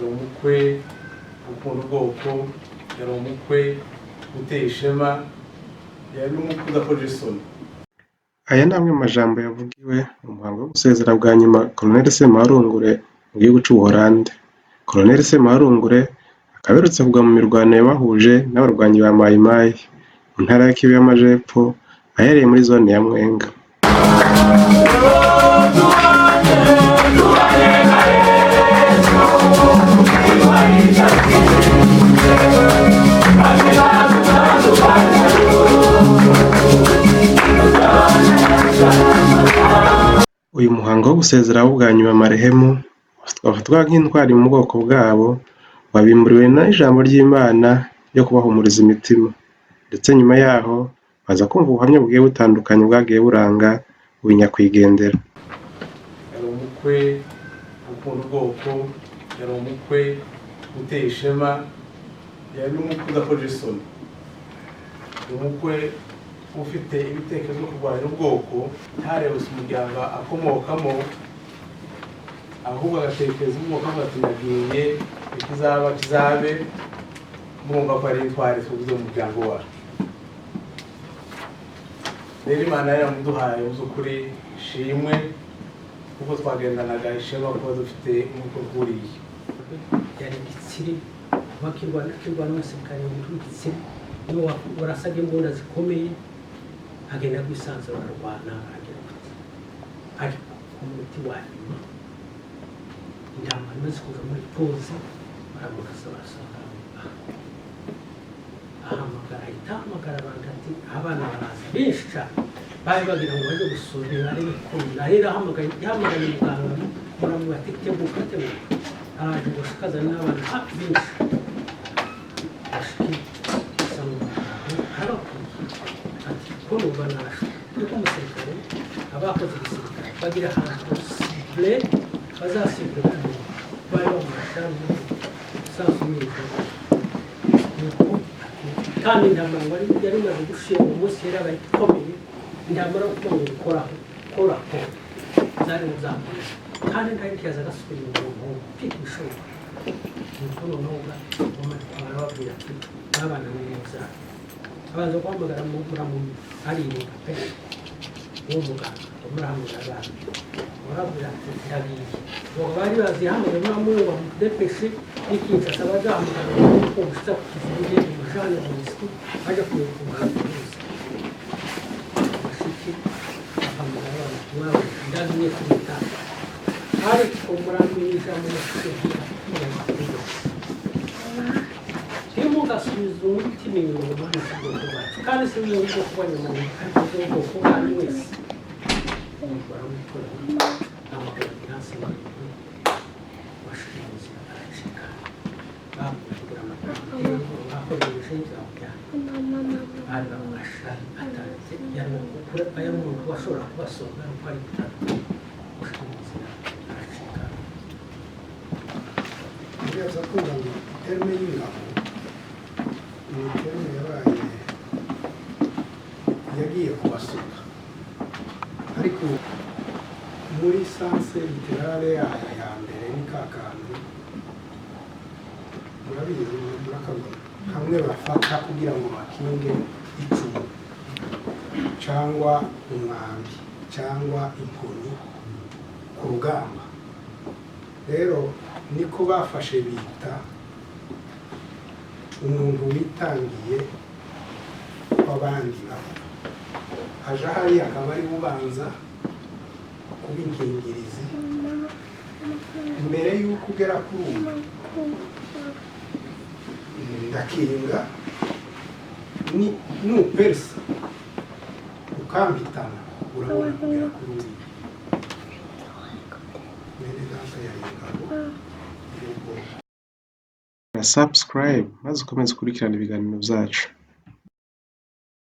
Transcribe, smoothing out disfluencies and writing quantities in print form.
Yari umukwe ukunda ubwoko, yari umukwe uteye ishema, yari n'umukwe udakoje isoni. Aya ni amwe mu majambo yavugiwe mu muhango wo gusezera bwa nyuma Colonel Semuharuhungure mu gihugu c'Ubuholande. Colonel Semuharuhungure akaba aherutse kugwa mu mirwano yabahuje n'abarwanyi ba Mayi Mayi mu ntara ya Kivu y'Amajepfo, ahereye muri zone ya Mwenga. Uyu muhango wo gusezera bwa nyuma marehemu wafatwaga nk'intwari mu bwoko bwabo, wabimburiwe n'ijambo ry'Imana ryo kubahumuriza imitima, ndetse nyuma yaho baza kumva ubuhamya bugiye butandukanye bwagiye buranga uyu nyakwigendera. Yari umukwe ukunda ubwoko, yari umukwe uteye ishema, yari n'umukwe udakoje isoni, umukwe ufite ibitekerezo byo kurwanira ubwoko, ntarebe gusa umuryango akomokamo, ahubwo agatekereza ubwoko, avuga ati: "Ndagiye, ikizaba kizabe." Murumva ko ari intwari tuvuze mu muryango wacu. Rero Imana yaramuduhaye mu by'ukuri, ishimwe, kuko twagendanaga ishema kuba dufite umukwe nk'uriya. Yari igitsiri bakirwana, akirwana n'umusirikare w'igitsiri, niwe warasaga imbunda zikomeye, agenda kwisanzura, ararwana, aragira gute, ariko ku muti wa nyuma intambara imaze kuva muri pause, baramurasa, barasanga ahamagara, ahita ahamagara abantu ati: "Abana baraza benshi cyane." Bari bagira ngo bajye gusura barebe ko rero ahamagaye, yahamagaye muganga, muramubwira ati: "Teguka, teguka, araje." Ngo ashikazane n'abana hafi benshi, bashiki asanga arabakwiye, ati: "Ko numva narashwe?" Kuko umusirikare, abakoze igisirikare bagira ahantu cible, bazasibure umuntu bari bamurasha isasu nijoro. Nuko ati kandi intambara ngo yari imaze gushira uwo munsi, yari yabaye ikomeye intambara yo kuvuga ngo koraho koraho zari zakomeye, kandi ntari ntiyaza agasubira inyuma ngo mfite ibishoboka. Nuko noneho barababwira ati: "Mwabana neza." Abanza guhamagara muramu, ariruka pe, uwo muganga murahamagara abana, barabwira ati: "Ndagiye." Ngo bari bazi hamagara muramu bamudepeshe n'ikinshasa, bazahamagara ko gushitsa ku kivuge umujane mu isi baje kureba ukuntu bamuhuza bashiki. Bahamagara abana: "Mwawe, ndagiye kubita, ariko muramenye ijambo nakubwira, ntimugasubize umutima inyuma ngo muhanishe ubwoko bwacu, kandi si ubwoko bw'Abanyamurenge, ariko ubwoko bwanyu wese." Baramukora, ahamagara ambulance, bashira inzira, aracika, bamutegura amafaranga, bakoresheje byamujyana, bari bamurasha atanze, yari umuntu washobora kubasonga nuko ari gutandukanye, gushira inzira, aracika. Uriya kumva ngo terme y'ingabo ni terme yabaye yagiye kubasuka, ariko muri sens littérale yayo ya mbere ni ka kantu murabizi, murakabona, kamwe bafata kugira ngo bakinge icumu cyangwa umwambi cyangwa inkoni ku rugamba. Rero niko bafashe bita umuntu witangiye w'abandi bapfa, aja hariya akaba ari ubanza kuba inkingirizi mbere y'uko ugera kuri uyu ndakinga, ni nuperisa ukampitana, urabona kugera kuri uriya mwene data yari ingabo y'ubwoko. Na subscribe maze ukomeze ukurikirane ibiganiro byacu.